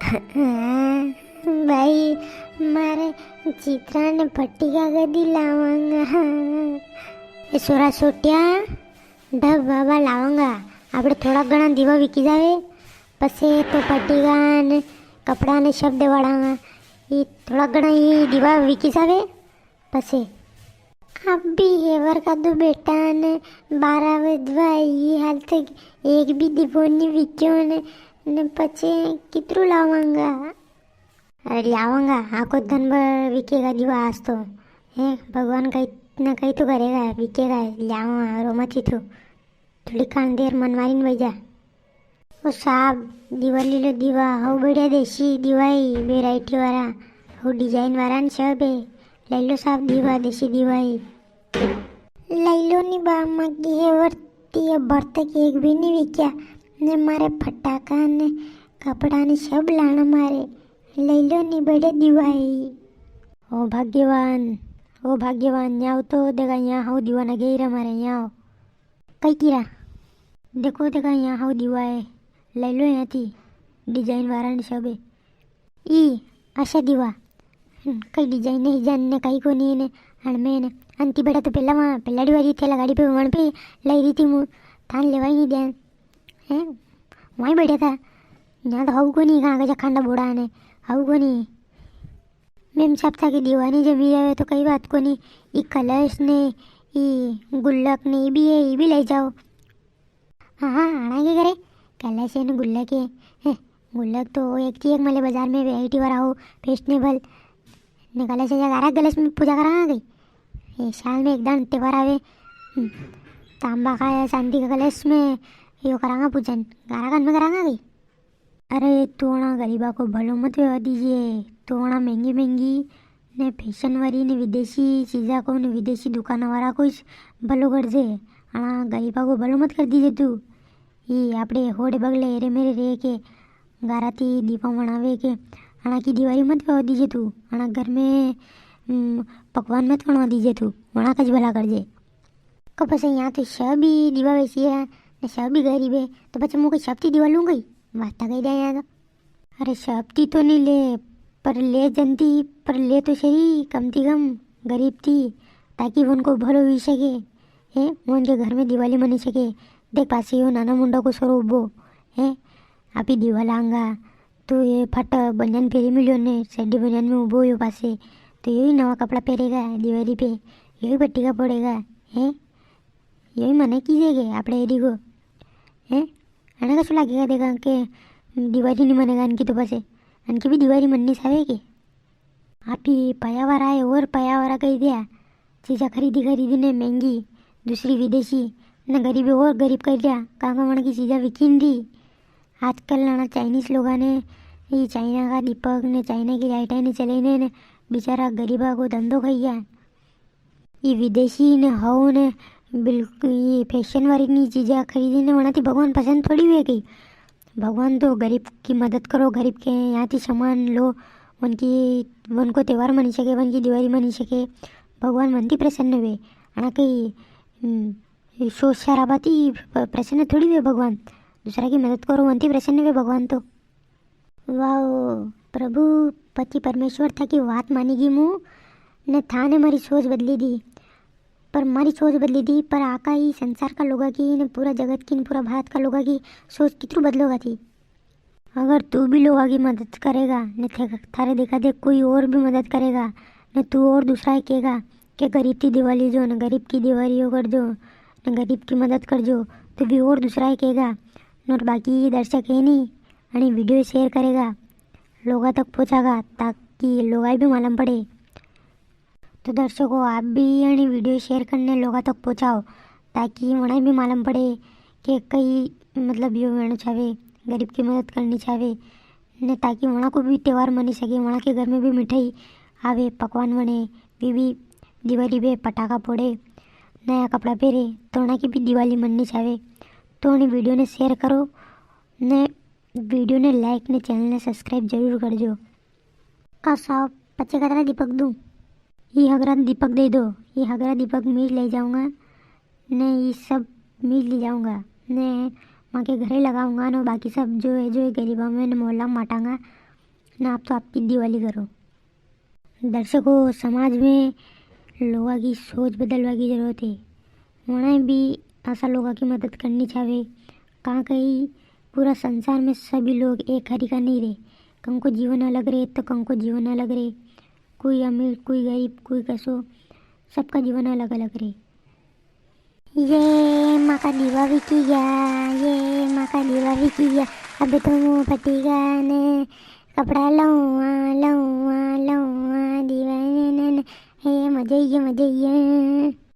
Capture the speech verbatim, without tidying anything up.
भाई, मारे चित्रा ने पट्टिका कदी लावांगा? ए सोरा सोटिया, ढब बाबा लावांगा। आपड़े थोड़ा घणा दीवा विकी जावे, पसे तो पट्टिका ने कपड़ा ने सब देवाड़ांगा। ये थोड़ा घणा ये दीवा विकी जावे, पसे। आप भी हेवर का दो बेटा ने बारह वजवा, ये हाल तक एक भी दीवो नी विक्यो ने, ने पचे कितरू लावांगा? अरे लावांगा, आको धन भर विकेगा दीवा आज तो। हैं, भगवान कई न कई तो करेगा, विकेगा, लावांगा, रो मत ही तू। थोड़ी कान देर मनमारी न वई जा। ओ साहब, दीवा ली लो दीवा, हऊ बढ़िया देसी दीवा ही, variety वाला, हऊ design वाला न सब है। ले लो साहब दीवा, देसी दीवा ही। ले लो नी बा, मागी हेवर ती अबार तक एक भी नी विक्या। ने मारे फटाका ने कपड़ा ने सब लाना मारे। ले लो नी, बढ़िया दीवा ही। ओ भाग्यवान, ओ भाग्यवान, न्याव तो देखा, यहाँ हऊ दीवा ना गई रे मारे, यहाँ आओ। कई कीरा? देखो देखा, यहाँ हऊ दीवा है, ले लो यहाँ थी, design वाला ने सब है। ई, आशा दीवा। हम्म, कई design नहीं जान ने, कई कोनी ने, अण में ने। अंती बड़ा तो पेला वहाँ, पेलाड़ी वाली थेला गाड़ी पे, वण पे लाई री थी मु, थान लेवा ही नहीं ध्यान। हैं? वहीं बैठा था। यहाँ तो हऊ कोनी, कहाँ का जखांडा बूढ़ा ने, हऊ कोनी। मेम साहब था के दीवा नी जमी जावे तो कई बात कोनी। ई कलश ने, ई गुल्लक ने, ई भी है, ई भी ले जाओ। हाँ, हाँ, आणा के करे? कलश है ने गुल्लक है। हैं, गुल्लक तो एक थी एक मले बाजार में variety वाला हो, fashionable। ने कलश है, गारा कलश में पूजा करांगा कई? ये साल में एक दान त्योहार आवे। हम्म, तांबा का या चांदी का कलश में यो करांगा पूजन, गारा कन में करांगा कई? अरे, तू अणा गरीबा को भलो मत वेवा दीजे। तू अणा महंगी महंगी ने fashion वाली ने विदेशी चीजा को ने विदेशी दुकाना वाला को इस भलो कर जे। अणा गरीबा को भलो मत कर दीजे तू। ये आपड़े होड़े बगले एरे मेरे रे के गारा ती दीपा बनावे के, अणा की दिवाली मत वेवा दीजे तू। अणा घर में, हम्म, पकवान मत बनवा दीजे तू। वणा का ज भला कर जे। को पसे यहाँ तो सब ही दीवा वैसी है, ने सब ही गरीब है, तो पछे मु कोई सब ती दीवा लूं गई? वास्ता कही दे यहाँ तो। अरे, सब ती तो नी ले, पर ले जनती, पर ले तो सही, कम ती कम गरीब ती, ताकि उनको भलो हुई सके। हैं, उनके घर में दिवाली मनी सके। देख, पासे यो नाना मुंडा को सरो उबो है, आप ही दीवा लांगा, तो ये फट बनियान पेरी मिलियो ने, सड्डी बनियान में उबो यो पासे, तो यो ही नवा कपड़ा पेरेगा दिवाली पे, यो ही पट्टिका फोड़ेगा, हैं? यो ही मने कीजे के आपड़े एडी को, हैं? अने कसो लागेगा देखा के दिवाली नी मनेगा अनकी तो पासे, अनकी भी दिवाली मननी सावे के? आप ही पाया वाला है और पाया वाला कही दिया। चीजा खरीदी खरीदी ने महंगी, दूसरी विदेशी, ने गरीबे और गरीब कर दिया, कांका वण की चीजा विकी नी री। आजकल ना चाइनीज लोगा ने ये चाइना का दीपक ने चाइना की लाइटा ने चले ने, ने बेचारा गरीबा को धंधो खाई गया। ये विदेशी ने हव ने बिल्कुल ये फैशन वाली नी चीजा खरीदी ने वणा थी भगवान पसंद थोड़ी हुए गई। भगवान तो गरीब की मदद करो, गरीब के यहाँ थी सामान लो, उनकी, उनको त्योहार मनी सके, उनकी दिवाली मनी सके, भगवान मन थी प्रसन्न हुए। अणा कई, हम्म, शोर शराबा थी प-, प्रसन्न थोड़ी हुए भगवान। दूसरा की मदद करो, मन थी प्रसन्न हुए भगवान तो। वाह प्रभु, पति परमेश्वर थाकी वात मानी गई मु, ने थाने मारी सोच बदली दी। पर मारी सोच बदली दी, पर आका ही संसार का लोगा की, ने पूरा जगत की, ने पूरा भारत का लोगा की सोच कितरू बदलोगा थी? अगर तू भी लोगा की मदद करेगा, ने थे-, थारे देखा देख कोई और भी मदद करेगा, ने तू और दूसरा ही कहेगा कि गरीब की दिवाली जो, ने गरीब की दिवाली यो कर जो, ने गरीब की मदद कर जो, तो भी और दूसरा ही कहेगा। और बाकी दर्शक है नी, अणी video share करेगा, लोगा तक पहुंचागा, ताकि लोगा भी मालूम पड़े। तो दर्शकों, आप भी अणी video share करने लोगा तक पहुंचाओ, ताकि वणा भी मालूम पड़े कि कई, मतलब, यो वेणो चावे, गरीब की मदद करनी चावे, ने ताकि वणा को भी त्योहार मनी सके, वणा के घर में भी मिठाई आवे, पकवान बने, वे भी दिवाली पे पटाखा फोड़े, नया कपड़ा पहरे, तो वणा की भी दिवाली मननी चावे। तो अणी video ने share करो, ने video ने like ने channel ने subscribe जरूर करजो। का साहब, पचे कतरा दीपक दूं? ई हगरा दीपक दे दो, ई हगरा दीपक मीज ले जाऊंगा, ने ई सब मीज ले जाऊंगा, ने मां के घरे लगाऊंगा, ने बाकी सब जो है, जो है गरीबा में ने मोहल्ला में बांटांगा। ना आप तो आपकी दिवाली करो। दर्शकों, समाज में लोगों की सोच बदलवा की जरूरत है। वणाए भी असा लोगों की मदद करनी चावे। कांकि पूरा संसार में सभी लोग एक हरिका नहीं रहे। कंको जीवन अलग रहे तो कंको जीवन अलग रहे। कोई अमीर, कोई गरीब, कोई कसो, सबका जीवन अलग अलग रहे। ये माका दीवा बिकी गया, ये माका दीवा बिकी गया। अबे तो मुंह फटी गया ने, कपड़ा लऊआ, लऊआ, लऊआ, दीवा ने, ने, ने। हे मजे ही है, मजे ही है।